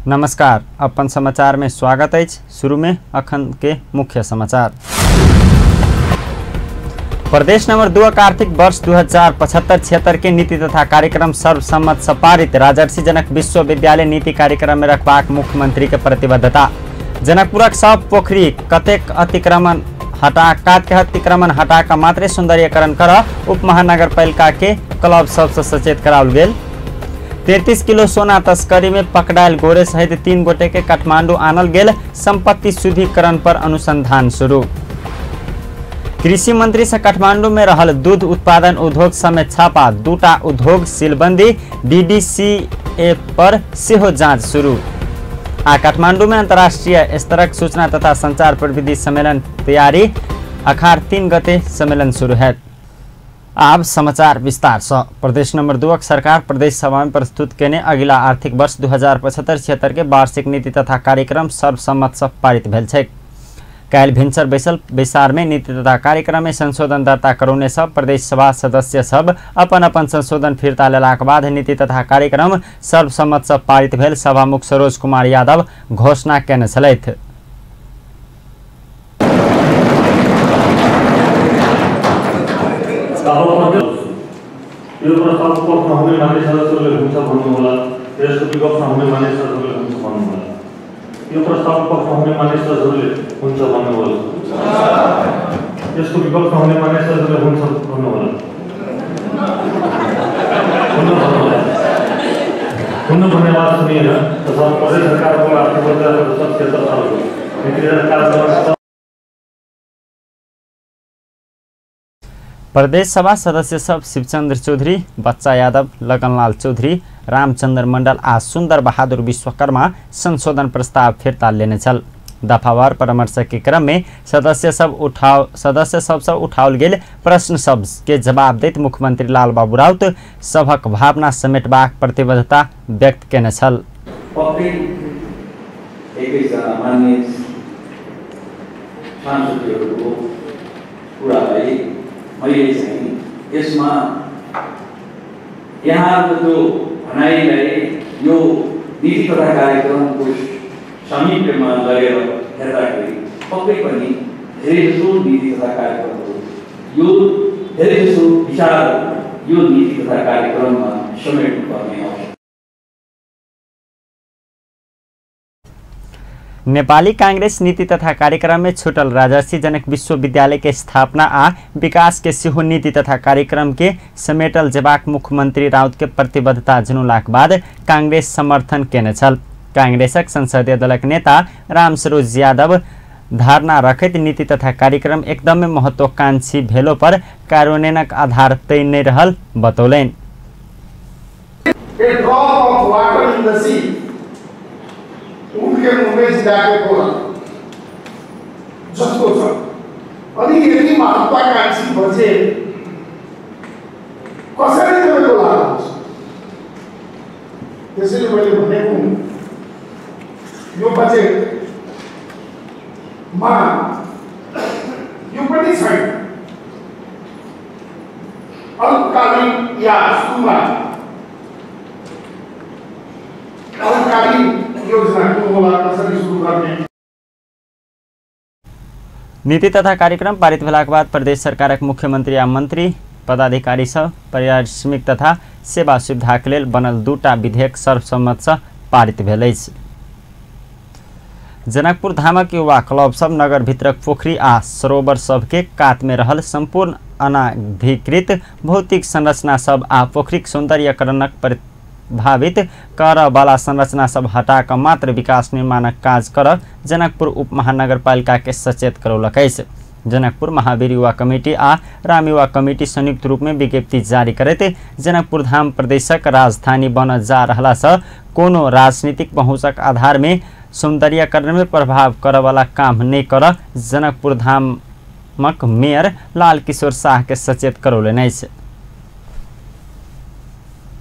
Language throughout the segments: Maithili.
नमस्कार, अपन समाचार में स्वागत अछि। शुरू में अखन के मुख्य समाचार। प्रदेश नंबर 2 का आर्थिक वर्ष 2075-76 के नीति तथा कार्यक्रम सर्वसम्मत से पारित। राजर्षि जनक विश्वविद्यालय नीति कार्यक्रम में रखबाक मुख्यमंत्री के प्रतिबद्धता। जनकपुरक सब पोखरी कतेक अतिक्रमण हटा कात के अतिक्रमण हटा कर मात्रे सौंदर्यकरण कर उप महानगरपालिका के क्लब सबसे सचेत कराओल गेल। 33 किलो सोना तस्करी में पकड़ायल गोरे सहित 3 गोटे के काठमांडू आनल गेल। संपत्ति शुद्धिकरण पर अनुसंधान शुरू। कृषि मंत्री से काठमांडू में रहल दूध उत्पादन उद्योग समेत छापा, 2टा उद्योग सीलबंदी, डीडीसीए पर सेहो जांच शुरू। आ काठमांडू में अंतर्राष्ट्रीय स्तरक सूचना तथा संचार प्रविधि सम्मेलन तैयारी, अखाड़ 3 गते सम्मेलन शुरू है। आब समाचार विस्तार से। प्रदेश नंबर 2 सरकार प्रदेश सभा में प्रस्तुत केने अगिला आर्थिक वर्ष 2075-76 के वार्षिक नीति तथा कार्यक्रम सर्वसम्मत से पारित भेल छै। काल्हि भिनसर बैसल बैसार में नीति तथा कार्यक्रम में संशोधन दर्ता करौने सब प्रदेश सभा सदस्य सब अपन अपन संशोधन फिर्ता लेलाक बाद नीति तथा कार्यक्रम सर्वसम्मत से पारित भेल सभामुख सरोज कुमार यादव घोषणा केने छलथि। यो प्रस्ताव पक्षमा हुने मान्य सदस्यहरूले हुन्छ भन्नुहोला, यसको विपक्षमा हुने मान्य सदस्यहरूले हुन्छ भन्नुहोला। यो प्रस्ताव पक्षमा हुने मान्य सदस्यहरूले हुन्छ भन्नुहोला, यसको विपक्षमा हुने मान्य सदस्यहरूले हुन्छ भन्नुहोला। हुन्न भन्नुहोला। हुन्न भन्ने आवाज सुनिएन। तथा प्रदेश सरकारको आर्थिक वर्ष 2076 सालको नीति तथा प्रदेश सभा सदस्य सब शिवचंद्र चौधरी, बच्चा यादव, लगनलाल चौधरी, रामचंद्र मंडल आ सुंदर बहादुर विश्वकर्मा संशोधन प्रस्ताव फिर्ता लेने छल। दफावार परामर्श के क्रम में सदस्य सब उठाओल गेल प्रश्न सब के जवाब दैत मुख्यमंत्री लालबाबू राउत सभक भावना समेटबाक प्रतिबद्धता व्यक्त केने छल। मैले चाहिँ यसमा यहाँको त्यो भनाइलाई यो नीति तथा कार्यक्रमको सामिप्यमा लगेर हेर्दाखेरि पक्कै पनि धेरैजसो नीति तथा कार्यक्रमहरू यो धेरैजसो विचारहरू यो नीति तथा कार्यक्रममा समेट्नुपर्ने आवश्यक। नेपाली कांग्रेस नीति तथा कार्यक्रम में छूटल राजर्षि जनक विश्वविद्यालय के स्थापना आ विकास के सेहो नीति तथा कार्यक्रम के समेटल जेबाक मुख्यमंत्री राउत के प्रतिबद्धता जनौलाक बाद कांग्रेस समर्थन केने छल। कांग्रेसक संसदीय दलक नेता रामसरोज यादव धारणा रखैत नीति तथा कार्यक्रम एकदमै महत्वाकांक्षी भेलो पर कार्यान्वयनक आधार तय नहि रहल बतौलनि। उनके मुंह में जाके बोला जस्तो छ। अनि यति महत्वाकांक्षी बजेट कसरी तपाईँको लागु हुन्छ? त्यसैले मैले भनेको हुँ, यो बजेटमा यो पनि छैन। अल्पकालीन या सुरुमा अल्पकालीन योजना कुन होला, कसरी सुरु गर्ने। नीति तथा कार्यक्रम पारित भेलाक बाद प्रदेश सरकारक मुख्यमंत्री आ मंत्री पदाधिकारी सब पारिश्रमिक तथा सेवा सुविधाक लेल बनल 2टा विधेयक सर्वसम्मत से पारित भेल अछि। जनकपुर धामक युवा क्लब सब नगर भितरक पोखरी आ सरोवर सबके कात में रहल संपूर्ण अनाधिकृत भौतिक संरचना सब आ पोखरीक सौंदर्यकरणक प्रभावित करऽवला संरचना सब हटा कऽ मात्र विकास निर्माणक काज कर जनकपुर उप महानगरपालिका के सचेत करौलक अछि। जनकपुर महावीर युवा कमिटी आ राम युवा कमिटी संयुक्त रूप में विज्ञप्ति जारी करैत जनकपुर धाम प्रदेशक राजधानी बनल जा रहला से कोनो राजनीतिक पहुँचक आधार में सौंदर्यकरण में प्रभाव करऽवला काम नहि कर जनकपुर धामक मेयर लाल किशोर साह के सचेत करौलनि अछि।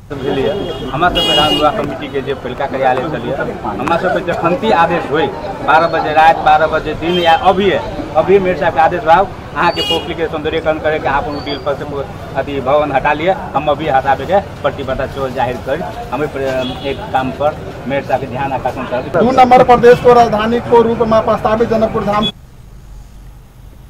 हमरा सबके राम युवा कमिटी के जे पहिलका कार्यालय छलियै, हमरा सबके जखनती आदेश होय 12 बजे राति, 12 बजे दिन या अभी अभी मेयर साहब के आदेश बा अहाँ के पोखरी के सौंदर्यीकरण करे के, अहाँ अपन डील पर से अथी भवन हटा लिए, हम अभी हटाबे के प्रतिबद्धता सेहो जाहिर कर हम एक काम पर मेयर साहब के ध्यान आकर्षण कर। 2 नंबर प्रदेश को राजधानी को रूप में प्रस्तावित जनकपुर धाम।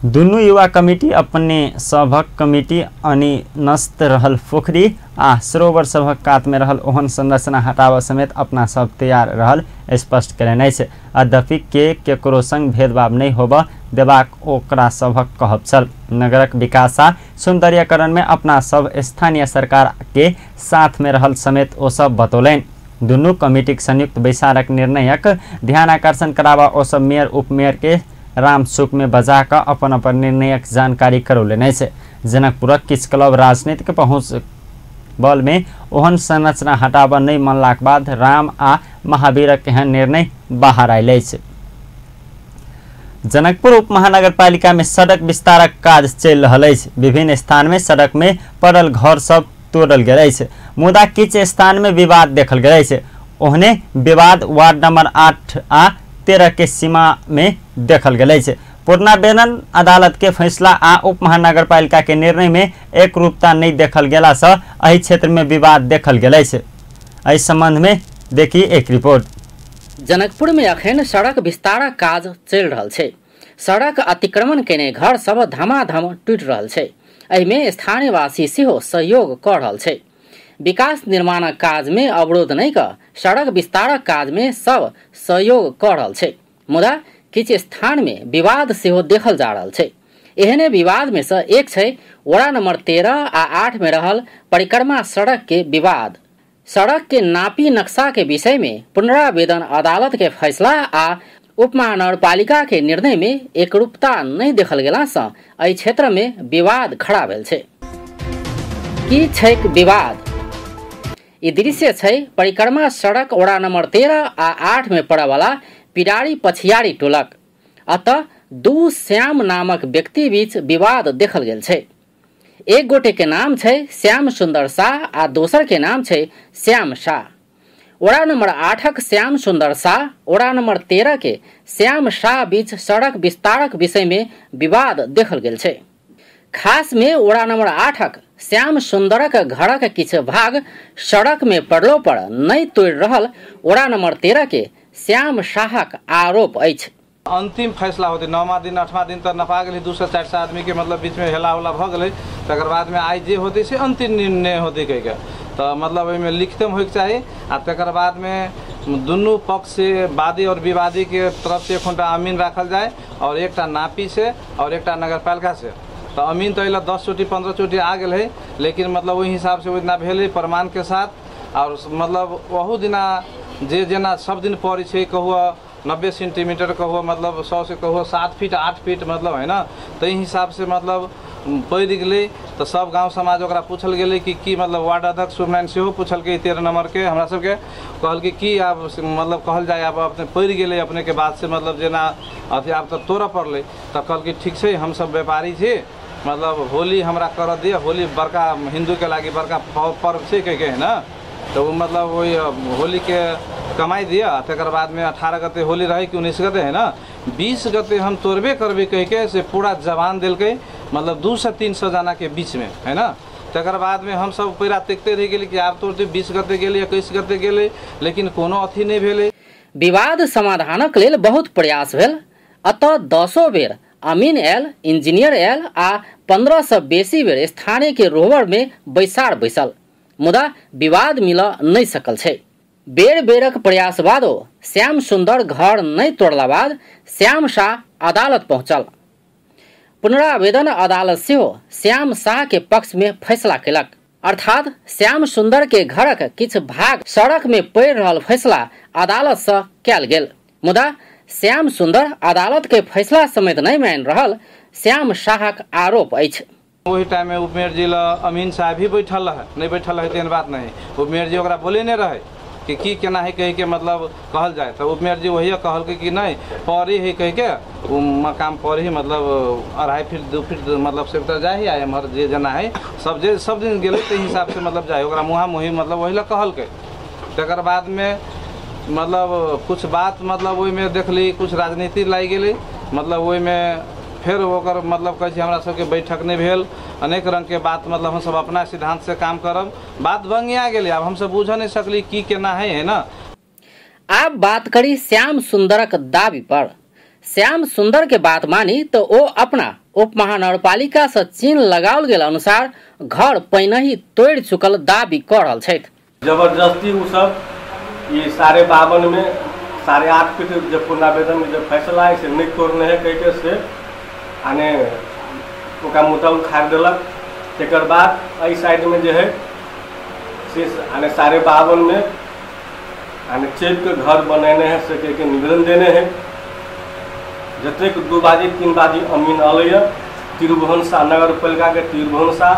दुनू युवा कमिटी अपने सभक कमिटी अनिनस्त रहल पोखरी आ सरोवर सभक कात में रहल ओहन संरचना हटाबऽ समेत अपना सब तैयार रहल स्पष्ट कयलनि अछि। यद्यपि के केकरो संग भेदभाव नहि होबऽ देबाक ओकरा सभक कहब छल। नगरक विकास आ सौंदर्यीकरण में अपना सब स्थानीय सरकार के साथ में रहल समेत ओ सब बतौलनि। दुनू कमिटीक संयुक्त बैसारक निर्णयक ध्यान आकर्षण कराबऽ ओ सब मेयर उपमेयर के रामसुक में बजा कऽ अपन अपन निर्णयक जानकारी करौलनि अछि। जनकपुरक किछु क्लब राजनीतिक पहुँच बल में ओहन संरचना हटाबऽ नहि मानलाक बाद राम आ महावीरक एहन निर्णय बाहर आयल अछि। जनकपुर उप महानगरपालिका में सड़क विस्तारक काज चलि रहल अछि। विभिन्न स्थान में सड़क में पड़ल घर सब तोड़ल गेल अछि, मुदा किछु स्थान में विवाद देखल गेल अछि। ओहने विवाद वार्ड नंबर 8 आ 13 के सीमा में देखल गेल अछि। पुनरावेदन अदालत के फैसला आ उप महानगरपालिका के निर्णय में एकरूपता नहीं देखल गेला से एहि क्षेत्र में विवाद देखल गेल अछि। एहि संबंध में देखी एक रिपोर्ट। जनकपुर में अखन सड़क विस्तारक काज चलि रहल छै। सड़क अतिक्रमण केने घर सब धमाधम टूटि रहल छै। एहिमे स्थानीयवासी सेहो सहयोग कऽ रहल छै। विकास निर्माणक काज में अवरोध नहीं कऽ सड़क विस्तारक काज में सब सहयोग कऽ रहल छै, मुदा किछु स्थान में विवाद सेहो देखल जा रहल छै। एहने विवाद में से एक छै वड़ा नंबर 13 आ 8 में रहल परिक्रमा सड़क के विवाद। सड़क के नापी नक्शा के विषय में पुनरावेदन अदालत के फैसला आ उप महानगरपालिका के निर्णय में एकरूपता नहीं देखल गेला से एहि क्षेत्र में विवाद खड़ा भेल छै। की छैक विवाद? ई दृश्य छै परिक्रमा सड़क वड़ा नंबर 13 आ 8 में पड़े वाला पिरारी पछियारी टोलक। अतः दू श्याम नामक व्यक्ति बीच विवाद देखल गेल छै। एक गोटे के नाम छै श्याम सुंदर शाह आ दोसर के नाम छै श्याम शाह। वड़ा नंबर 8 श्याम सुंदर शाह वड़ा नंबर 13 के श्याम शाह बीच सड़क विस्तारक विषय में विवाद देखल गेल छै। खास में वड़ा नंबर 8 श्याम सुंदरक घरक किछु भाग सड़क में पड़लो पर नहीं तोड़ि रहल वड़ा नंबर 13 के श्याम शाहक आरोप अछि। अंतिम फैसला होते 9वां दिन 8वां दिन तक नपा गेलै 200 400 आदमी के मतलब बीच में हेला उला भऽ गेलै, तकर बाद में आइ जे होते से अंतिम निर्णय होते कहि के तऽ मतलब ओहिमे लिखितमे होइके चाही। आ तकर बाद में दुनू पक्ष से वादी और विवादी के तरफ से एक अमीन राखल जाए और एकटा नापी से और एकटा नगरपालिका से। तो अमीन तो अला 10 चोटी 15 चोटी आ गेल है, लेकिन मतलब ओहि हिसाब से ओहि भेलै प्रमाण के साथ। और मतलब ओहू दिना जे जेना सब दिन पड़ै छै, कहुआ 90 सेंटीमीटर, कहुआ मतलब 100 से कहुआ 7 फीट 8 फीट मतलब है ना, ताहि हिसाब से मतलब पड़ि गेलै। तऽ सब गाँव समाज ओकरा पूछल गेलै कि की मतलब वार्ड अध्यक्ष सुमनारायण सेहो पूछलकै 13 नंबर के हमरा सबके, कहलकै की आब मतलब कहल जाए आब अपने पड़ि गेलै अपने के बात से मतलब जेना अथी आब तऽ तोड़ऽ पड़लै। तऽ कहलकै ठीक छै हमसब व्यापारी छी, मतलब होली हमरा करऽ दिअ, होली बड़का हिन्दूके लागि बड़का पर्व छै कहिके है ना, तऽ ओ मतलब ओहि होलीके कमाइ दिअ। तकर बादमे 18 गते होली रहै कि 19 गते है ना, 20 गते हम तोड़बे करबै कहिके से पूरा जवान देलकै मतलब 200 300 जनाके बीचमे है ना। तकर बादमे हमसब पैरा देखते रहि गेली कि आब तोड़ते 20 गते गेलै 21 गते गेलै, लेकिन कोनो अथी नहि भेलै। विवाद समाधानक लेल बहुत प्रयास भेल। अतः 10 बेर अमीन आयल, इंजीनियर आयल आ 15 से बेसी बेर स्थानीय के रोहबर में बैसार बैसल, मुदा विवाद मिल नहीं सकल छै। बेर बेरक प्रयास बादो श्याम सुंदर घर नहीं तोड़ला बाद श्याम शाह अदालत पहुंचल। पुनरावेदन अदालत सेहो श्याम शाह के पक्ष में फैसला केलक। अर्थात श्याम सुंदर के घरक किछु भाग सड़क में पड़ि रहल फैसला अदालत से कयल गेल, मुदा श्याम सुंदर अदालत के फैसला समेत नहीं मान रहल श्याम शाहक आरोप अछि। ओहि टाइम में उपमेयर जी ल अमीन साहब भी बैठल रहे, नहीं बैठल रहे तेहन बात नहीं, उपमेयर जी ओकरा बोले नहीं रहे कि की केना है कहि के मतलब कहल जाए। तो उपमेयर जी वही कहलकै कि नहीं पड़ी है कहि के ओ मकाम पर ही मतलब 2.5 फीट 2 फीट मतलब से जाए आ एम्हर जे जना है सब जे सब दिन गेलै ताहि हिसाब से मतलब जाए, ओकरा मुँहा मुही मतलब वही लए कहलकै। तकर बादमे मतलब कुछ बात मतलब ओहिमे देखली कुछ राजनीति लागि गेलै, मतलब ओहिमे फेर ओकर मतलब कहै छी हमरा सबके बैठक नहि भेल, अनेक रंगके बात, मतलब हमसब अपना सिद्धांत से काम करब, बात बंगिया गेलै। आब हमसब बुझ नहीं सकली की केना है ना। आब बात करी श्याम सुंदरक दावी पर। श्याम सुंदर के बात मानी तो ओ अपना उप महानगरपालिका से चिन्ह लगाओल गेल अनुसार घर पहिने ही तोड़ चुकल दावी कर रहल छथि। जबरदस्ती उ सब ये 52.5 में 8.5 फीट जब पुनरावेदन में जब फैसला है से नहीं तोड़ने है कह के से आने ओकरा मुद्दा उखाड़ देलक। तकर बाद एहि साइड में जे है से आने 52.5 में आने चेप के घर बनेने है से कह के निवेदन देने है। जतेक 2 बाजी 3 बाजी अमीन अलैया त्रिभुवन शाह नगरपालिका के त्रिभुवन शाह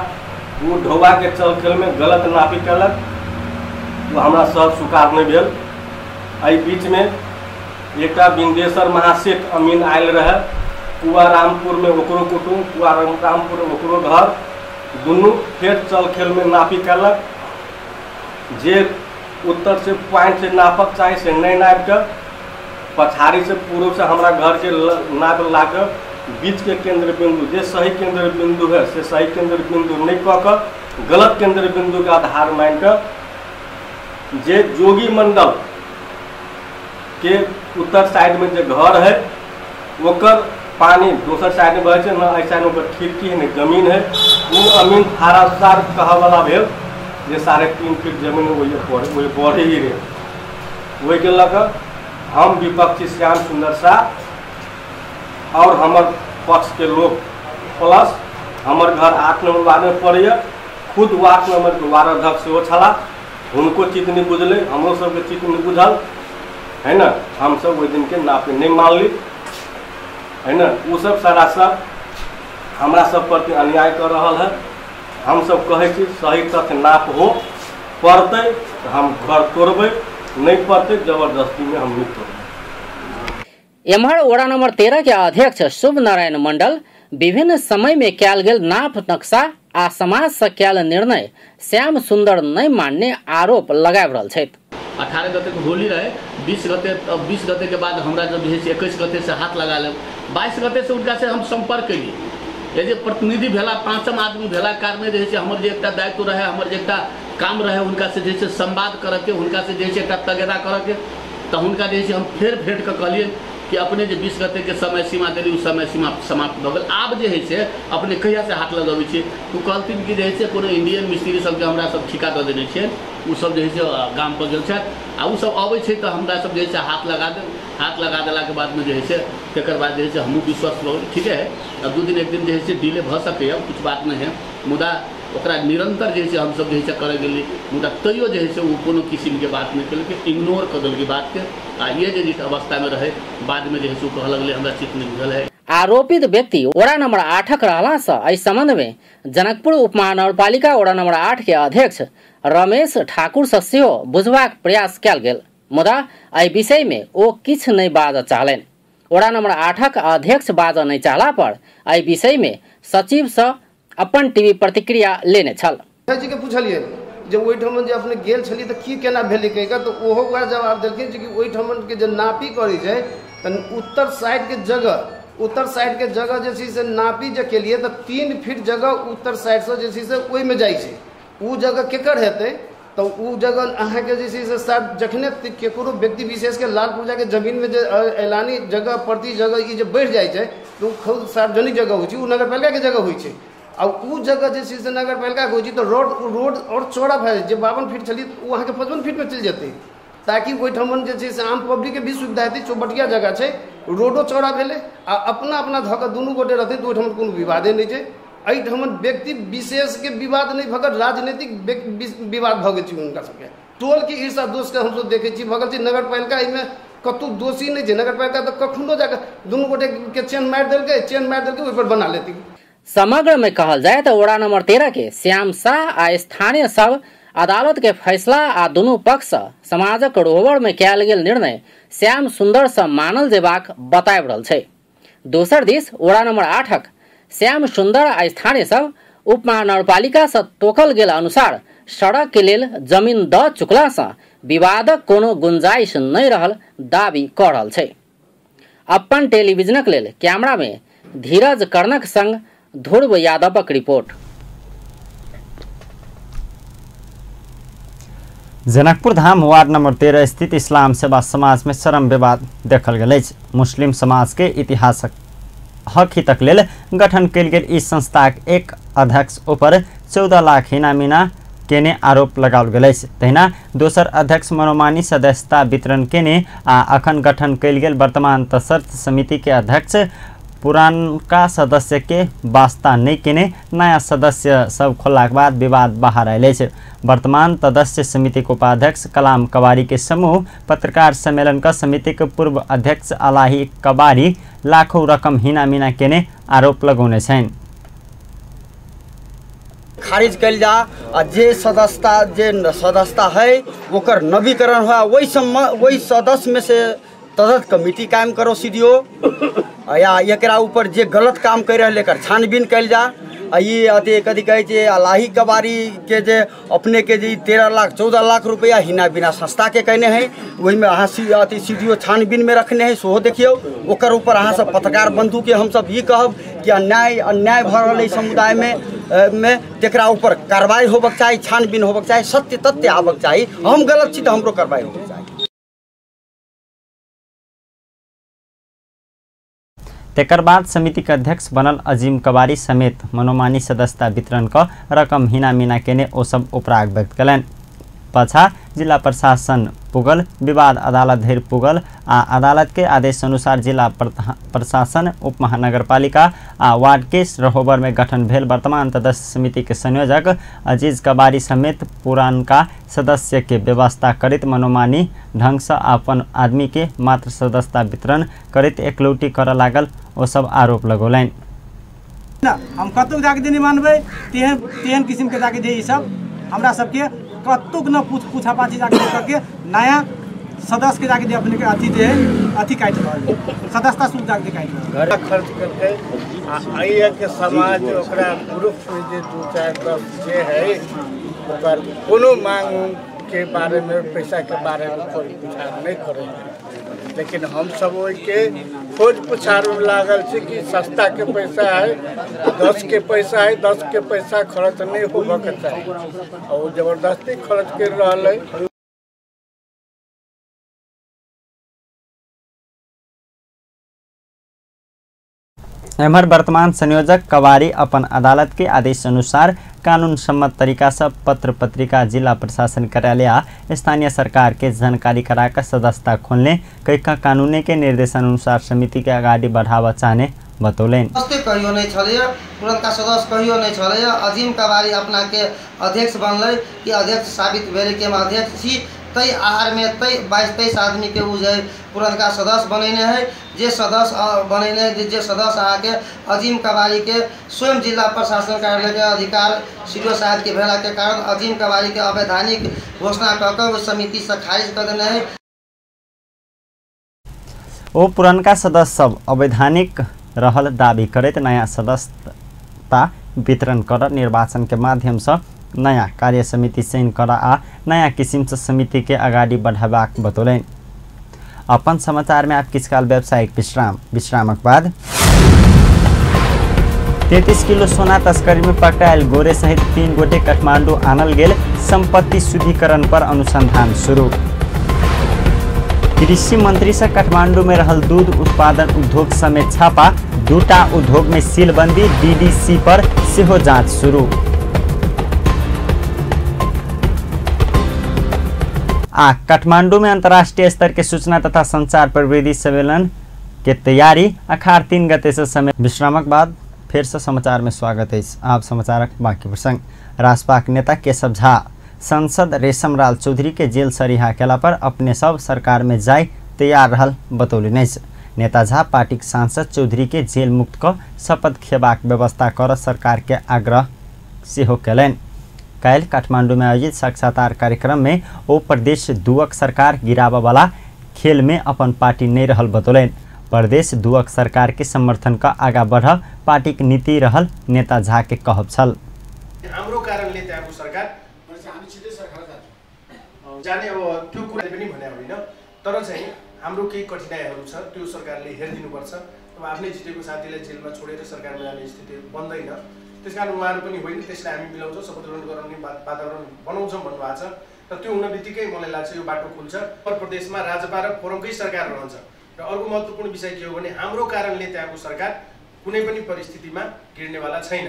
वो ढोबा के चलखेल में गलत नापी कलक, वो हमरा सब स्वीकार नहीं भेल। एहि बीच में एकटा बिंदेश्वर महासेठ अमीन आयल रहे, कुआ रामपुर में ओकरो कुटुम, कुआ रामपुर में ओकरो घर, दुनू फेर चलखेल में नापी कलक। जे उत्तर से पॉइंट से नापक चाही से नहीं नापि कऽ पछाड़ी से पूर्व से हमरा घर के नाप ला कऽ बीच के केंद्र बिंदु जे सही केंद्र बिंदु है से सही केंद्र बिंदु नहीं कऽ कऽ गलत केंद्र बिंदु के आधार मान कऽ जे जोगी मंडल के उत्तर साइड में जे घर है ओकर पानी दोसर साइड में बहै छै, न एहि साइड में ओकर खिड़की है न जमीन है। ओ अमीन थारासार कहऽवला भेल जे 3.5 फीट जमीन ओहि बढ़े ही रहे। ओहिके लऽ कऽ हम विपक्षी श्याम सुंदर शाह और हमर पक्ष के लोग प्लस हमर घर 8 नंबर वार्ड में पड़ैया, खुद वार्ड नंबर के वार्ड अध्यक्ष सेहो छलाह, हुनको चित्त नहीं बुझलै, हमरो सबके चित्त नहीं बुझल है ना। हमसब ओहि दिनके नापी नहीं मानली है ना। ओ सब सरासर हमरा सब प्रति अन्याय कर रहल है। हमसब कहै छी सही तथ्य नाप हो, पड़तै तऽ हम घर तोड़बै, नहीं पड़तै जबरदस्ती में हम नहीं तोड़बै। एम्हर वडा नंबर 13 के अध्यक्ष शुभ नारायण मंडल विभिन्न समय में कयल गेल नाप नक्शा आ समाज से कयल निर्णय श्याम सुंदर नहीं मानने आरोप लगाबि रहल छथि। 18 गते के होली रहे, 20 गते, अब 20 गते के बाद हमरा जब जे है 21 गते से हाथ लगा लेब, 22 गते से उनका से हम संपर्क कैली। ये जे प्रतिनिधि भेला, पाँचम आदमी भेला कारणे जे है हमर जे एकटा दायित्व रहे, हमर जे एकटा काम रहे हुनका से जे संवाद करके, हुनका से जे एकटा तगेदा करके, तो हुनका जे हम फेर भेंट कऽ कहलियै कि अपने जे 20 गते के समय सीमा देली उ समय सीमा समाप्त भऽ गेल, आब जे है से अपने कहिया से हाथ लगबै छियै। ओ कहलथिन कि जे है से कोनो इंडियन मिस्त्री सबके हमरा सब ठिका दऽ देने छियै, ओ सब जे है से गाम पर गेल छथि आ ओ सब अबै छै तऽ हमरा सब जे है से हाथ लगा देब। हाथ लगा देलाके बादमे जे है से तकर बाद जे है से हमहूँ विश्वस्त भऽ गेल, ठीके है अब 2 दिन 1 दिन जे है से डिले भऽ सकैए, किछु बात नहि है, मुदा ओकरा निरंतर जे है से हमसब जे है से करै गेली, मुदा तैयो जे है से ओ कोनो किसिमके बात नहि केलकै, इग्नोर कऽ देलकै बातके। आ ये जे अवस्थामे रहै बादमे जे है से ओ कहऽ लगलै हमरा चित्त नहि बुझल है। आरोपित व्यक्ति वडा नंबर 8 रहला से एहि संबंध में जनकपुर उपमहानगरपालिका वडा नंबर 8 के अध्यक्ष रमेश ठाकुर से सेहो बुझबाक प्रयास कयल गेल, मुदा एहि विषय में ओ किछु नहि बाजऽ चाहलनि। वडा नंबर 8 अध्यक्ष बाजऽ नहि चाहला पर एहि विषय में सचिव से अपन टीवी प्रतिक्रिया लेने छल। जी के पूछलियै जे ओहिठाम जे अपने गेल छलियै तऽ की केना भेलै कहि कऽ, तऽ ओहो वएह जवाब देलखिन जे कि ओहिठाम के जे नापी करै छै तऽ उत्तर साइड के जगह, उत्तर साइड के जगह जे छै से नापी जे केलियै तऽ 3 फीट जगह उत्तर साइडसँ जे छै से ओहिमे जाइ छै, ओ जगह केकर हेतै तऽ ओ जगह अहाँके जे छै से साफ जखने केकरो व्यक्ति विशेषके लाल पुर्जाके जमीनमे जे ऐलानी जगह प्रति जगह ई जे बढ़ि जाइ छै तऽ ओ खुद सार्वजनिक जगह होइ छै, ओ नगरपालिकाके जगह होइ छै। आ ओ जगह जे छै से नगरपालिकाके होइ छै तऽ रोड आओर चौड़ा भए जाइ छै, जे 52 फीट छलियै ओ अहाँके 55 फीटमे चलि जेतै, ताकि ओहिठाम जे छै से आम पब्लिकके भी सुविधा हेतै। चौबटिया जगह छै, रोडो चौड़ा भेलै आ अपना अपना धऽ कऽ दुनू गोटे रहतै तऽ ओहिठाम कोनो विवादे नहि छै। एहिठाम व्यक्ति विशेषके विवाद नहि भऽ कऽ राजनीतिक विवाद भऽ गेल छै। हुनका सबके टोलके ईर्षा दोषके हमसब देखै छी भऽ गेल छै। नगरपालिका एहिमे कतहु दोषी नहि छै, नगरपालिका तऽ कखनो जाकऽ दुनू गोटेके चेन मारि देलकै, चेन मारि देलकै ओहिपर बना लेतै। समग्र में कहल जाय तो वडा नंबर 13 के श्याम शाह आ स्थानीय सब अदालत के फैसला आ दुनू पक्ष समाजक रोहबर में कयल गेल निर्णय श्याम सुंदर से मानल जेबाक बताबि रहल छै। दोसर दिस वडा नंबर 8 श्याम सुंदर आ स्थानीय सब उपमहानगरपालिका से तोकल गेल अनुसार सड़क के लेल जमीन द चुकला से विवादक कोनो गुंजाइश नहीं रहल दावी क रहल छै। अपन टेलीविजनक लेल कैमरा में धीरज कर्णक संग ध्रुव यादवक report. Janakpur Dham ward number 13 स्थित इस्लाम सेवा समाज में चरम विवाद देखल गेल अछि। मुस्लिम समाज के इतिहासक हक हितक लेल गठन कयल गेल ई संस्थाक एक अध्यक्ष ऊपर 14 लाख हिनामिना केने आरोप लगाओल गेल अछि। तहिना दोसर अध्यक्ष मनोमानी सदस्यता वितरण केने आ अखन गठन कयल गेल वर्तमान तसर्थ समिति के अध्यक्ष पुरानका सदस्य के वास्ता नहीं केने नया सदस्य सब खोललाक बाद विवाद बाहर आयल अछि। वर्तमान सदस्य समिति के उपाध्यक्ष कलाम कबारी के समूह पत्रकार सम्मेलन का समिति के पूर्व अध्यक्ष अलाही कबारी लाखों रकम हिना मिना केने आरोप लगौने छनि। खारिज कयल जा आ जे सदस्यता है ओकर नवीकरण हुआ वही सदस्य में से तदर्थ कमिटी कायम करो सीडीओ या एकरा ऊपर जे गलत काम कर रहल एकर छानबीन कयल जा। आ ई अथी कथी कहै छै अलाही कबारी के जे अपने के जे 13 लाख 14 लाख रुपया हिना बिना संस्था के कहने है ओहिमे अहाँ अथी सीडीओ छानबीन में रखने है सेहो देखियौ। ओकर ऊपर अहाँ सब पत्रकार बंधु के हमसब ई कहब कि अन्याय अन्याय भऽ रहल है समुदाय में तेकरा ऊपर कार्रवाई होबक चाही, छानबीन होबक चाही, सत्य तथ्य आबक चाही। हम गलत छी तऽ हमरो कार्रवाई होबक चाही। तेकर बाद समिति के अध्यक्ष बनल अजीम कबारी समेत मनोमानी सदस्यता वितरण क रकम हिना मिना केने ओ सब उपराग व्यक्त कयलनि। पाछा जिला प्रशासन पुगल, विवाद अदालत धरि पुगल आ अदालत के आदेश अनुसार जिला प्रशासन उप महानगरपालिका आ वार्ड के रहोबर में गठन भेल वर्तमान सदस्य समिति के संयोजक अजीज कबारी समेत पुरानका सदस्य के व्यवस्था करैत मनोमानी ढंग से अपन आदमी के मात्र सदस्यता वितरण करैत एकलौटी करऽ लागल ओ सब आरोप लगौलनि। हम कतौ जाके नहि मानबै तेहन तेहन किस्म के जाके जे ई सब हमरा सबके कतुक न पूछापाछी जाके करके नया सदस्य के जाके जे अपने के अथी जे अथी काटि रहल सदस्यता शुल्क जाके काटि रहल खर्च करके आ के समाज ओकरा ग्रुप में जे 2 4 10 जे है ओकर कोनो मांग के बारे में पैसा के बारे में कोई पुछार नहीं करे। लेकिन हम सब ओहिके खोज पुछार में लागल छी कि सस्ता के पैसा है 10 के पैसा है 10 के पैसा खर्च नहीं होबक चाही और जबरदस्ती खर्च कर रहल है। एम्हर वर्तमान संयोजक कबारी अपन अदालत के आदेश अनुसार कानून सम्मत तरीका से पत्र पत्रिका जिला प्रशासन कार्यालय आ स्थानीय सरकार के जानकारी कराकर सदस्यता खोलने कई कानूने के निर्देशानुसार समिति के अगाडि बढ़ावा चाहने बतौलनि। कहियो नहीं छलैया, पुरनका सदस्य कहियो नहीं छलैया। अजीम कबारी अपना के अध्यक्ष बनलै कि अध्यक्ष साबित भेलै कि हम अध्यक्ष छी तै आहार में तै 22-23 आदमी के उ जे पुरनका सदस्य बनैने है जे सदस्य बनैने है जे सदस्य अहाँके अजीम कबारी के स्वयं जिला प्रशासन कार्यालय के अधिकार सीडीओ साहब के भेला के कारण अजीम कबारी के अवैधानिक घोषणा कऽ कऽ ओहि समिति से खारिज कऽ देने है। ओ पुरनका सदस्य सब अवैधानिक रहल दावी करैत नया सदस्यता वितरण कर निर्वाचन के माध्यम से नया कार्य समिति चयन कर आ नया किसिम से समिति के अगाडि बढ़ाबाक बतौलनि। अपन समाचार में आप किछु काल व्यावसायिक विश्रामक बाद 33 किलो सोना तस्करी में पकड़ायल गोरे सहित 3 गोटे काठमांडू आनल गेल संपत्ति शुद्धिकरण पर अनुसंधान शुरू। कृषि मंत्री से काठमांडू में रहल दूध उत्पादन उद्योग समेत छापा, 2टा उद्योग में सीलबंदी, डीडीसी पर सेहो जांच शुरू। आ काठमांडू में अंतर्राष्ट्रीय स्तर के सूचना तथा संचार प्रविधि सम्मेलन के तैयारी अखाड़ 3 गते से समय। विश्रामक बाद फिर से समाचार में स्वागत है। आप समाचारक बाकी प्रसंग। राजपाक नेता केशव झा सांसद रेशम लाल चौधरी के जेल से रिहा केला पर अपने सब सरकार में जाय तैयार रहल बतौलनि अछि। नेता झा पार्टीक सांसद चौधरी के जेल मुक्त क शपथ खेबाक व्यवस्था कर सरकार के आग्रह सेहो केलनि। काल्हि काठमांडू में आयोजित साक्षात्कार कार्यक्रम में ओ प्रदेश दुअक सरकार गिराबऽ वाला खेल में अपन पार्टी नहीं रहल बतौलनि। प्रदेश दुअक सरकार के समर्थन का आगा बढ़ पार्टी के नीति रहल नेता झा के कहब छल। हाम्रो कारणले त्यहाँको सरकार हामी सिधै सरकार जान्छौँ जाने, अब त्यो कुरा पनि भने होइन, तर चाहिँ हाम्रो केही कठिनाइहरू छ त्यो सरकारले हेरिदिनुपर्छ अब आफ्नै जितेको साथीलाई जेलमा छोडेर सरकारमा जाने स्थिति बन्दैन। त्यसकारण उहाँहरू पनि होइन, त्यसलाई हामी मिलाउँछौँ, शपथ ग्रहण गराउने वातावरण बनाउँछौँ भन्नुभएको छ र त्यो हुन बित्तिकै मलाई लाग्छ यो बाटो खुल्छ। उत्तर प्रदेशमा राजपा र फोरमकै सरकार रहन्छ। र अर्को महत्त्वपूर्ण विषय के हो भने हाम्रो कारणले त्यहाँको सरकार कुनै पनि परिस्थितिमा गिर्नेवाला छैन।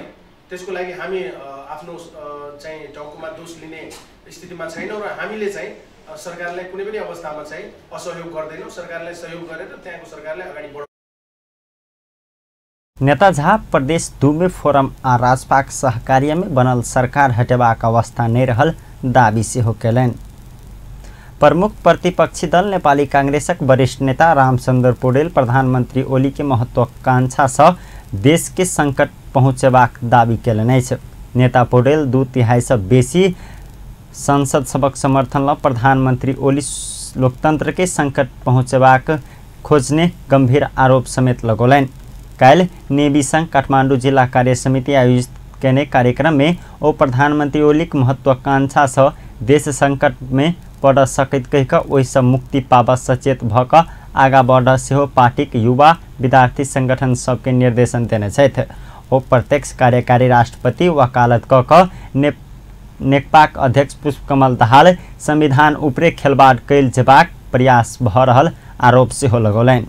त्यसको लागि हामी आफ्नो चाहिँ टाउकोमा दोष लिने स्थितिमा छैनौँ र हामीले चाहिँ सरकारलाई कुनै पनि अवस्थामा चाहिँ असहयोग गर्दैनौँ। सरकारलाई सहयोग गरेर त्यहाँको सरकारलाई अगाडि बढाउँ। नेता झा प्रदेश 2 में फोरम आ राजपाक सहकार्य में बनल सरकार हटेबाक अवस्था नहि रहल दावी सेहो कयलनि। प्रमुख प्रतिपक्षी दल नेपाली कांग्रेसक वरिष्ठ नेता रामचंद्र पौडेल प्रधानमंत्री ओली के महत्वाकांक्षा से देश के संकट पहुँचेबाक दावी कयलनि अछि। नेता पौडेल 2/3 से बेसी संसद सभक समर्थन ल प्रधानमंत्री ओली लोकतंत्र के संकट पहुँचेबाक खोजने गंभीर आरोप समेत लगौलनि। काल्हि नेवी संघ काठमांडू जिला कार्य समिति आयोजित केने कार्यक्रम में ओ प्रधानमंत्री ओलीक महत्वाकांक्षा से देश संकट में पड़ सकैत कहि कऽ ओहिसँ मुक्ति पाबऽ सचेत भऽ कऽ आगाँ बढ़ सेहो पार्टीक युवा विद्यार्थी संगठन सबके निर्देशन देने छथि। ओ प्रत्यक्ष कार्यकारी राष्ट्रपति वकालत कऽ कऽ नेकपाक अध्यक्ष पुष्पकमल दाहाल संविधान ऊपरे खेलबाड़ कयल जेबाक प्रयास भऽ रहल आरोप सेहो लगौलनि।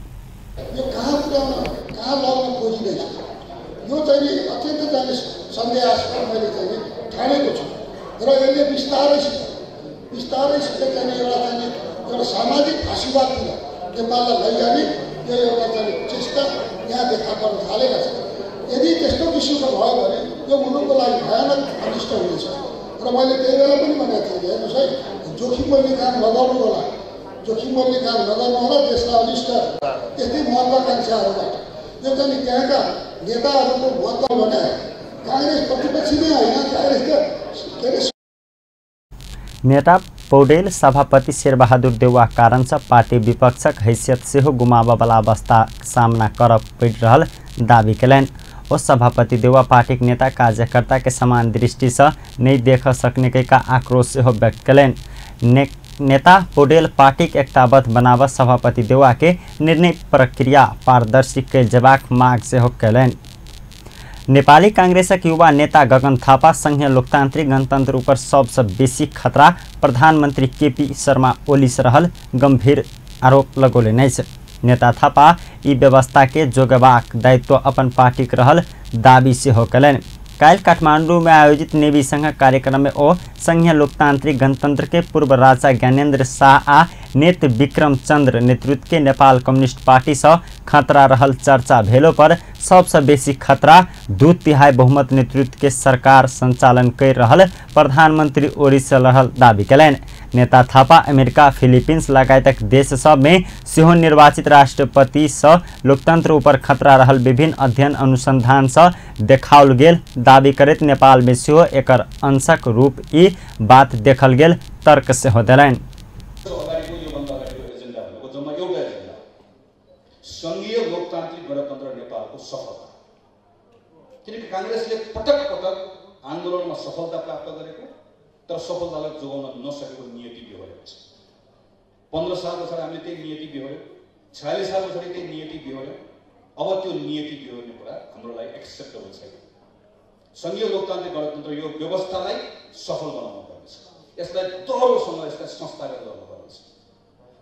बिस्तारैसित चाहिँ एउटा सामाजिक फाँसीवादतिर नेपाललाई लैजाने यो एउटा चाहिँ चेष्टा यहाँ देखा पर्न थालेका छन्। यदि त्यस्तो किसिमको भयो भने यो मुलुकको लागि भयानक अनिष्ट हुनेछ। र मैले त्यही बेला पनि भनेको थिएँ, हेर्नुहोस् है, जोखिम बन्ने काम नगर्नु होला, जोखिम बन्ने काम नगर्नु होला, देशलाई अनिष्ट त्यस्तै महत्त्वाकांक्षाहरूबाट यो चाहिँ त्यहाँका नेताहरूको महत्त्व भने काङ्ग्रेस प्रतिपक्षी नै होइन, काङ्ग्रेस त के अरे। नेता पौडेल सभापति शेरबहादुर देउवा कारण से पार्टी विपक्षक हैसियत सेहो गुमाबऽवला अवस्था सामना करऽ पड़ि रहल दावी कयलनि। ओ सभापति देउवा पार्टीक नेता कार्यकर्ता के समान दृष्टि से नहि देख सकने का आक्रोश सेहो व्यक्त कयलनि। नेता पौडेल पार्टीक एकताबद्ध बनाबऽ सभापति देउवा के निर्णय प्रक्रिया पारदर्शी कयल जेबाक माग सेहो कयलनि। नेपाली कांग्रेसक युवा नेता गगन थापा संघीय लोकतांत्रिक गणतंत्र ऊपर सबसँ बेसी खतरा प्रधानमंत्री केपी शर्मा ओली से रहल गंभीर आरोप लगौलनि अछि। नेता थापा ई व्यवस्था के जोगेबाक दायित्व अपन पार्टीक रहल दावी सेहो कयलनि। काल्हि काठमांडू में आयोजित नेवी संघक कार्यक्रम में ओ संघीय लोकतांत्रिक गणतंत्र के पूर्व राजा ज्ञानेन्द्र शाह आ नेत विक्रम चंद्र नेतृत्व के नेपाल कम्युनिस्ट पार्टी से खतरा रहल चर्चा भेलो पर सबसे बेसी खतरा 2/3 बहुमत नेतृत्व के सरकार संचालन कर रहल प्रधानमंत्री ओली से रहल दावी कयलनि। नेता थापा अमेरिका, फिलीपींस लगायतक देश सब में सेहो निर्वाचित राष्ट्रपति से लोकतंत्र ऊपर खतरा रहल विभिन्न अध्ययन अनुसंधान से देखाओल गेल दावी करैत नेपाल में सेहो एकर अंशक रूप ई बात देखल गेल तर्क सेहो देलनि। संघीय लोकतान्त्रिक गणतन्त्र नेपालको सफलता, किनकि काङ्ग्रेसले पटक पटक आन्दोलनमा सफलता प्राप्त गरेको तर सफलतालाई जोगाउन नसकेको नियति बेहोरेको छ। 15 साल पछाडि हामीले त्यही नियति बेहोऱ्यौँ, 46 साल पछाडि त्यही नियति बेहोऱ्यौँ। अब त्यो नियति बेहोर्ने कुरा हाम्रो लागि एक्सेप्टेबल छैन। संघीय लोकतान्त्रिक गणतन्त्र यो व्यवस्थालाई सफल बनाउनु पर्नेछ, यसलाई दह्रोसँग यसलाई संस्थागत गर्नुपर्नेछ।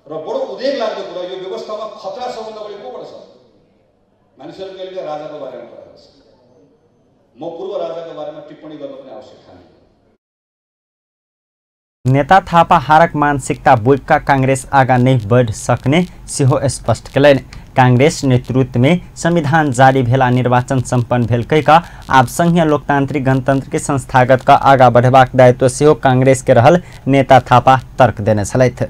र बडो उदेक लाग्दो कुरा यो व्यवस्थामा खतरा सबभन्दा बढी कोबाट छ? मानिसहरू कहिले राजाको बारेमा कुरा गर्छ, म पूर्व राजाको बारेमा टिप्पणी गर्न पनि आवश्यक ठान्दिनँ। नेता थापा हारक मानसिकता बोकिका कांग्रेस आगा नहीं बढ़ सकने सेहो स्पष्ट कयलनि। कांग्रेस नेतृत्व में संविधान जारी भेल आ निर्वाचन सम्पन्न भेल कहि कऽ आब संघीय लोकतांत्रिक गणतंत्र के संस्थागत कऽ आगा बढ़ेबाक दायित्व सेहो कांग्रेस के रहल नेता थापा तर्क देने छलथि।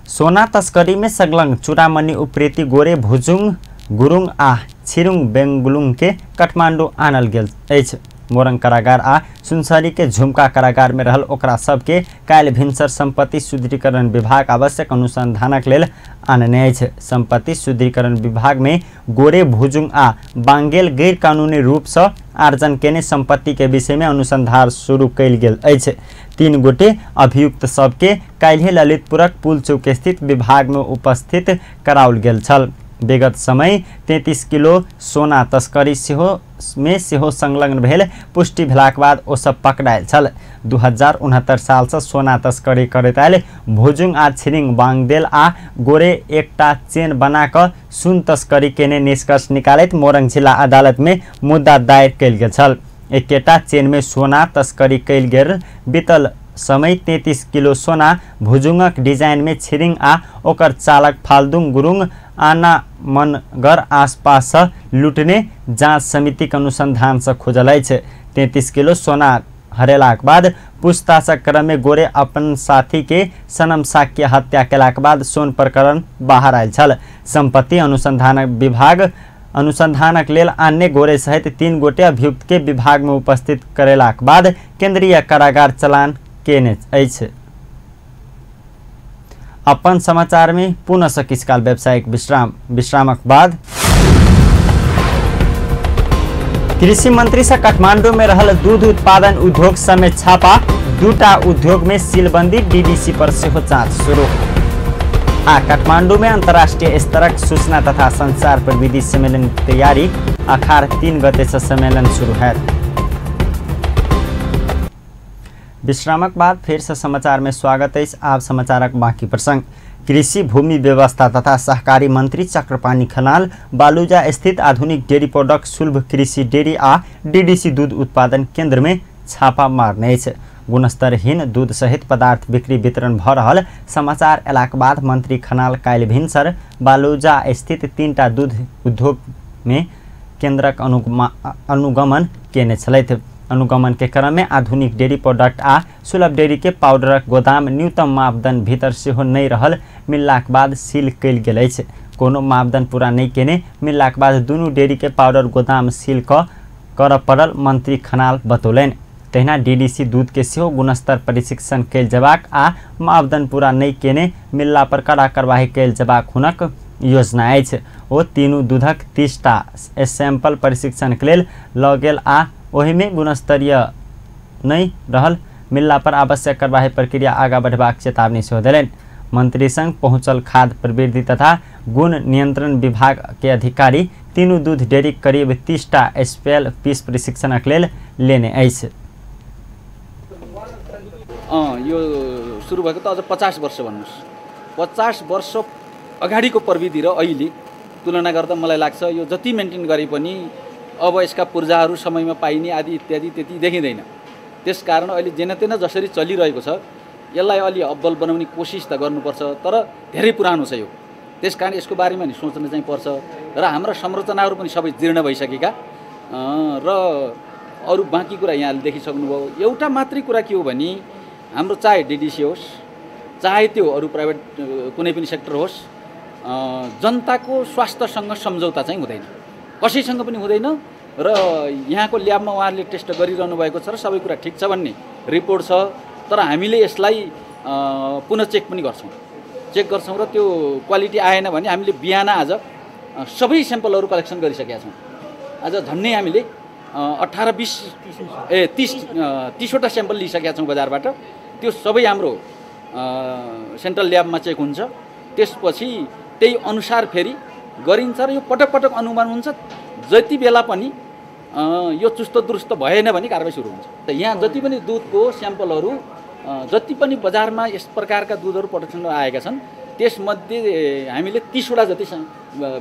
सोना तस्करी में संलग्न चूड़ामणि उप्रेती गोरे भुजुङ गुरुङ आ छिरुङ बेंगलुङ के काठमांडू आनल गेल अछि। मोरङ कारागार आ सुनसरी के झुमका कारागार में रहल ओकरा सबके काल्हि भिनसर संपत्ति सुदृढ़ीकरण विभाग आवश्यक अनुसंधानक लेल आनने अछि। संपत्ति सुदृढ़ीकरण विभाग में गोरे भुजुङ आ बांगेल गैर कानूनी रूप से आर्जन केने संपत्ति के विषय में अनुसंधान शुरू कयल गेल अछि। 3 गोटे अभियुक्त सबके काल्हि ललितपुरक पुल चौक स्थित विभाग में उपस्थित कराओल गेल छल। विगत समय 33 किलो सोना तस्करी सेहो संलग्न भेल पुष्टि भेलाक बाद ओ सब पकड़ायल छल। 2069 साल से सोना तस्करी करैत आयल भोजुङ आ छिरिङ वाङदेल आ गोरे एकटा चेन बना कऽ सुन तस्करी केने निष्कर्ष निकालैत मोरङ जिल्ला अदालत में मुद्दा दायर कयल गेल छल। एकेटा चेन में सोना तस्करी कयल गेल बीतल समय 33 किलो सोना भुजुङक डिजाइन में छिरिङ आ ओकर चालक फाल्दुङ गुरुङ आना मनगर आसपास लुटने जाँच समितिक अनुसंधान से खोजल अछि। 33 किलो सोना हरेलाक बाद पूछताछक क्रम में गोरे अपन साथी के सनम साक्य हत्या केलाक बाद सोन प्रकरण बाहर आयल छल। संपत्ति अनुसंधान विभाग अनुसंधानक लेल अन्य गोरे सहित 3 गोटे अभियुक्त के विभाग में उपस्थित करेलाक बाद केंद्रीय कारागार चलान केने अछि। अपन समाचार में पुनः से किछु काल व्यावसायिक विश्रामक बाद कृषि मंत्री से काठमांडू में रहल दूध उत्पादन उद्योग समेत छापा, 2टा उद्योग में सीलबंदी, डीडीसी पर सेहो जांच शुरू। आ काठमांडू में अंतर्राष्ट्रीय स्तरक सूचना तथा संचार प्रविधि सम्मेलन तैयारी, अखार 3 गते से सम्मेलन शुरू है। विश्रामक बाद फिर से समाचार में स्वागत है। आप समाचारक बाकी प्रसंग। कृषि भूमि व्यवस्था तथा सहकारी मंत्री चक्रपाणी खनाल बालूजा स्थित आधुनिक डेयरी प्रोडक्ट सुलभ कृषि डेयरी आ डीडीसी दूध उत्पादन केंद्र में छापा मारने अछि। गुणस्तरहीन दूध सहित पदार्थ बिक्री वितरण भ रहल समाचार अयलाक बाद मंत्री खनाल काल्हि भिनसर बालूजा स्थित 3टा दूध उद्योग में केंद्रक अनुगमन केने छलथि। अनुगमन के क्रम में आधुनिक डेयरी प्रोडक्ट आ सुलभ डेयरी के पाउडरक गोदाम न्यूनतम मापदंड भीतर सेहो नहि रहल मिललाक बाद सील कयल गेल अछि। कोनो मापदंड पूरा नहि केने मिललाक बाद दुनू डेयरी के पाउडर गोदाम सील करऽ पड़ल मंत्री खनाल बतौलनि। तहिना डीडीसी दूध के सेहो गुणस्तर परीक्षण कयल जेबाक आ मापदंड पूरा नहि केने मिलला पर कड़ा कार्रवाई कयल जेबाक हुनक योजना अछि। ओ तीनू दूधक 30टा सैंपल परीक्षण के लेल लऽ गेल आ ओहिमे गुणस्तरीय नहि रहल मिलला पर आवश्यक कार्रवाई प्रक्रिया आगाँ बढ़बाक चेतावनी सेहो देलनि। मंत्री संग पहुँचल खाद्य प्रवृद्धि तथा गुण नियंत्रण विभाग के अधिकारी तीनू दूध डेयरी करीब 30टा स्पेल पीस प्रशिक्षणक लेल लेने अछि। यो सुरु भएको त अझ 50 वर्ष भन्नुहोस्, 50 वर्ष अगाडिको प्रविधि र अहिले तुलना गर्दा मलाई लाग्छ यो जति मेन्टेन गरे पनि अब यसका पूर्जाहरू समयमा पाइने आदि इत्यादि त्यति देखिँदैन। त्यसकारण अहिले जेनतेन जसरी चलिरहेको छ यसलाई अलि अब्बल बनाउने कोसिस त गर्नुपर्छ, तर धेरै पुरानो छ यो, त्यसकारण यसको बारेमा नि सोच्न चाहिँ पर्छ। र हाम्रा संरचनाहरू पनि सबै जीर्ण भइसकेका र अरू बाँकी कुरा यहाँले देखिसक्नुभयो। एउटा मात्रै कुरा के हो भने हाम्रो चाहे डिडिसी होस् चाहे त्यो अरू प्राइभेट कुनै पनि सेक्टर होस्, जनताको स्वास्थ्यसँग सम्झौता चाहिँ हुँदैन, कसैसँग पनि हुँदैन। र यहाँको ल्याबमा उहाँहरूले टेस्ट गरिरहनु भएको छ र सबै कुरा ठिक छ भन्ने रिपोर्ट छ, तर हामीले यसलाई पुनः चेक पनि गर्छौँ, चेक गर्छौँ र त्यो क्वालिटी आएन भने हामीले बिहान आज सबै स्याम्पलहरू कलेक्सन गरिसकेका छौँ। आज झन्डै हामीले 18, 20 30वटा स्याम्पल लिइसकेका छौँ बजारबाट। त्यो सबै हाम्रो सेन्ट्रल ल्याबमा चेक हुन्छ, त्यसपछि त्यही अनुसार फेरि गरिन्छ र यो पटक पटक अनुमान हुन्छ। जति बेला पनि यो चुस्त दुरुस्त भएन भने कारबाही सुरु हुन्छ। त यहाँ जति पनि दुधको स्याम्पलहरू जति पनि बजारमा यस प्रकारका दुधहरू प्रोडक्सनमा आएका छन् त्यसमध्ये हामीले 30वटा जति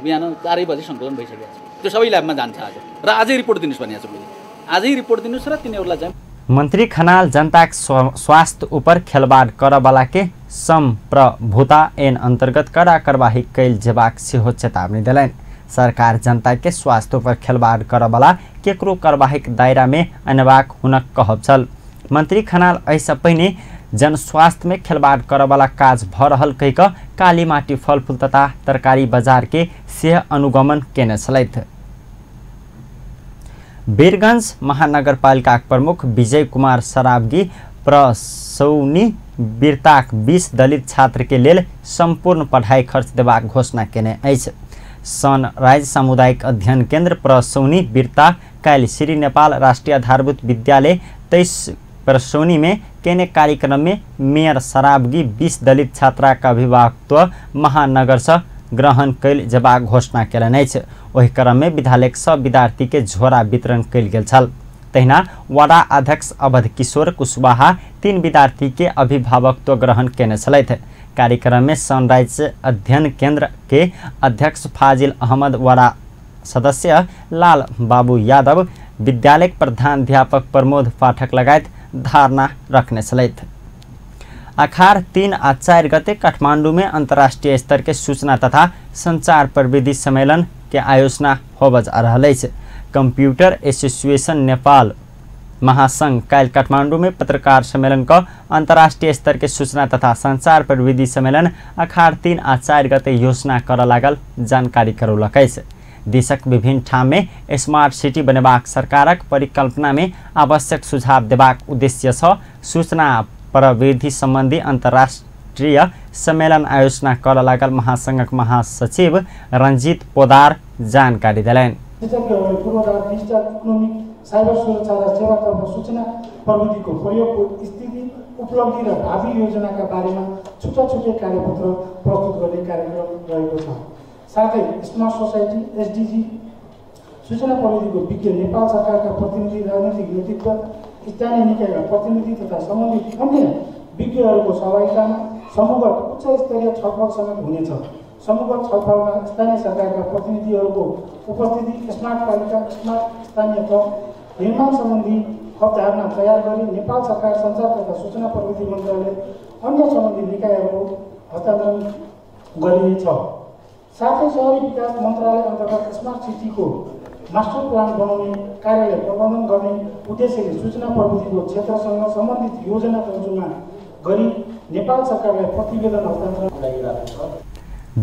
बिहान 4 बजे सङ्कलन भइसकेको छ। त्यो सबै ल्याबमा जान्छ आज, र आजै रिपोर्ट दिनुहोस् भनेको छु मैले, आजै रिपोर्ट दिनुहोस् र तिनीहरूलाई चाहिँ। मंत्री खनाल जनताक स्वास्थ्य ऊपर खेलबाड़ करऽवला के संप्रभुता ऐन अंतर्गत कड़ा कार्रवाई कयल जेबाक सेहो चेतावनी देलनि। सरकार जनता के स्वास्थ्य पर खेलबाड़ करऽवला केकरो कार्रवाईक दायरा में अनबाक हुनक कहब छल। मंत्री खनाल एहिसँ पहिने जनस्वास्थ्य में खेलबाड़ करऽवला काज भ रहल कहि कऽ कालीमाटी फलफूल तथा तरकारी बाजार के सेहो अनुगमन केने छलथि। वीरगंज महानगरपालिकाक प्रमुख विजय कुमार सरावगी प्रसौनी वीरताक 20 दलित छात्र के लेल संपूर्ण पढ़ाई खर्च देबाक घोषणा केने अछि। सनराइज सामुदायिक अध्ययन केंद्र प्रसौनी वीरता काल्हि श्री नेपाल राष्ट्रीय आधारभूत विद्यालय 23 प्रसौनी में केने कार्यक्रम में मेयर सरावगी 20 दलित छात्रा का अभिभावकत्व महानगर से ग्रहण कैल जेबाक घोषणा केलनि अछि। ओहि क्रम में विद्यालयक सब विद्यार्थी के झोरा वितरण कैल गेल छल। तहिना वडा अध्यक्ष अवध किशोर कुशवाहा 3 विद्यार्थी के अभिभावकत्व ग्रहण केने छलथि। कार्यक्रम में सनराइज अध्ययन केंद्र के अध्यक्ष फाजिल अहमद, वडा सदस्य लाल बाबू यादव, विद्यालय प्रधानाध्यापक प्रमोद पाठक लगायत धारणा रखने छलथि। अखार 3 आ 4 गते काठमांडू में अंतर्राष्ट्रीय स्तर के सूचना तथा संचार प्रविधि सम्मेलन के आयोजना होबय जा रहल अछि। कंप्यूटर एसोसिएशन नेपाल महासंघ काल्हि काठमांडू में पत्रकार सम्मेलन क अंतर्राष्ट्रीय स्तर के सूचना तथा संचार प्रविधि सम्मेलन अखार 3 आ 4 गते योजना कर लागल जानकारी करौलक अछि। देशक विभिन्न ठाम में स्मार्ट सिटी बनेबाक सरकारक परिकल्पना में आवश्यक सुझाव देबाक उद्देश्य सँ सूचना प्रविधि संबंधी अंतर्राष्ट्रीय सम्मेलन आयोजना कर लागल महासंघक महासचिव रंजीत पोदार जानकारी देलनि। डिजिटल इकोनोमी, साइबर सुरक्षा र सेवातर्फ सूचना प्रविधिको प्रयोगको स्थिति, उपलब्धि र भावी योजनाका बारेमा छुट्टा छुट्टै कार्यपत्र प्रस्तुत गर्ने कार्यक्रम रहेको छ। साथै स्मार्ट सोसाइटी, एसडिजी, सूचना प्रविधिको विज्ञ, नेपाल सरकारका प्रतिनिधि, राजनीतिक नेतृत्व, स्थानीय निकायका प्रतिनिधि तथा सम्बन्धित अन्य विज्ञहरूको सहभागितामा समूहगत उच्च स्तरीय छलफल समेत हुनेछ। समूहगत छलफलमा स्थानीय सरकारका प्रतिनिधिहरूको उपस्थिति, स्मार्ट पालिका, स्मार्ट स्थानीय तह निर्माण सम्बन्धी अवधारणा तयार गरी नेपाल सरकार, सञ्चार तथा सूचना प्रविधि मन्त्रालय, अन्य सम्बन्धित निकायहरूको हस्तान्तरण गरिनेछ। साथै सहरी विकास मन्त्रालय अन्तर्गत स्मार्ट सिटीको मास्टर प्लान बनाउने कार्यलाई प्रबन्धन गर्ने उद्देश्यले सूचना प्रविधिको क्षेत्रसँग सम्बन्धित योजना तर्जुमा गरी नेपाल सरकारलाई प्रतिवेदन हस्तान्तरण गरिरहेको छ।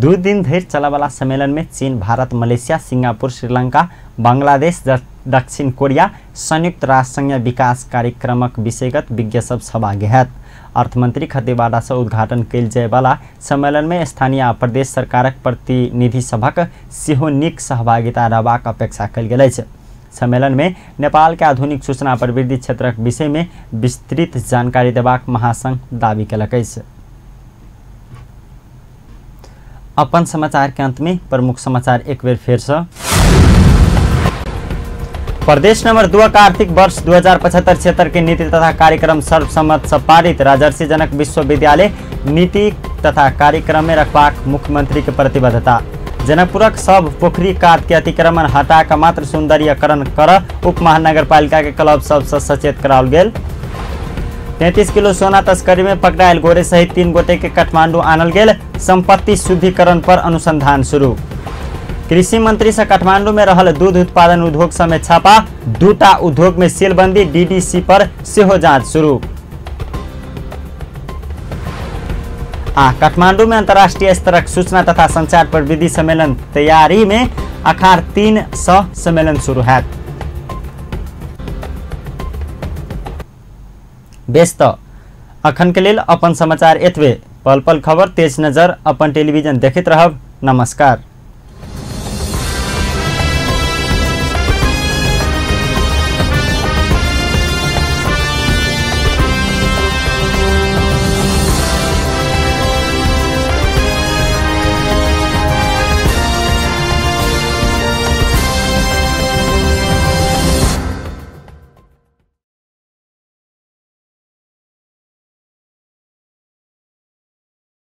2 दिन धरि चलवाला सम्मेलन में चीन, भारत, मलेशिया, सिंगापुर, श्रीलंका, बांग्लादेश, दक्षिण कोरिया, संयुक्त राष्ट्र संघीय विकास कार्यक्रमक विषयगत विज्ञ सब सहभागी हैत। अर्थमंत्री खतीवाड़ा से उद्घाटन कैल जायवाला सम्मेलन में स्थानीय आ प्रदेश सरकारक प्रतिनिधि सभक सेहो नीक सहभागिता रहबाक अपेक्षा कैल गेल अछि। सम्मेलन में नेपाल के आधुनिक सूचना प्रविधि क्षेत्रक विषय में विस्तृत जानकारी देबाक महासंघ दावी केलक अछि। अपन समाचार के अंत में प्रमुख समाचार एक बेर फेर से। प्रदेश नंबर 2 का आर्थिक वर्ष 2075-76 के नीति तथा कार्यक्रम सर्वसम्मत से पारित। राजर्षि जनक विश्वविद्यालय नीति तथा कार्यक्रम में रखबाक मुख्यमंत्री के प्रतिबद्धता। जनकपुरक सब पोखरी कात के अतिक्रमण हटा कर मात्र सौंदर्यकरण कर उप महानगरपालिका के क्लब सबसे सचेत कराओल गेल। 33 किलो सोना तस्करी में पकड़ायल गोरे सहित 3 गोटे के काठमांडू आनल गेल। संपत्ति शुद्धिकरण पर अनुसंधान शुरू। कृषि मंत्री से काठमांडू में रहल दूध उत्पादन उद्योग समेत छापा, 2टा उद्योग में सीलबंदी, डीडीसी पर सेहो जांच शुरू। आ काठमांडू में अंतर्राष्ट्रीय स्तरक सूचना तथा संचार प्रविधि सम्मेलन तैयारी में अखार 3 से सम्मेलन शुरू है। बेस त अखन के लेल अपन समाचार एतबे। पल पल खबर तेज नजर अपन टेलीविजन देखैत रहब। नमस्कार।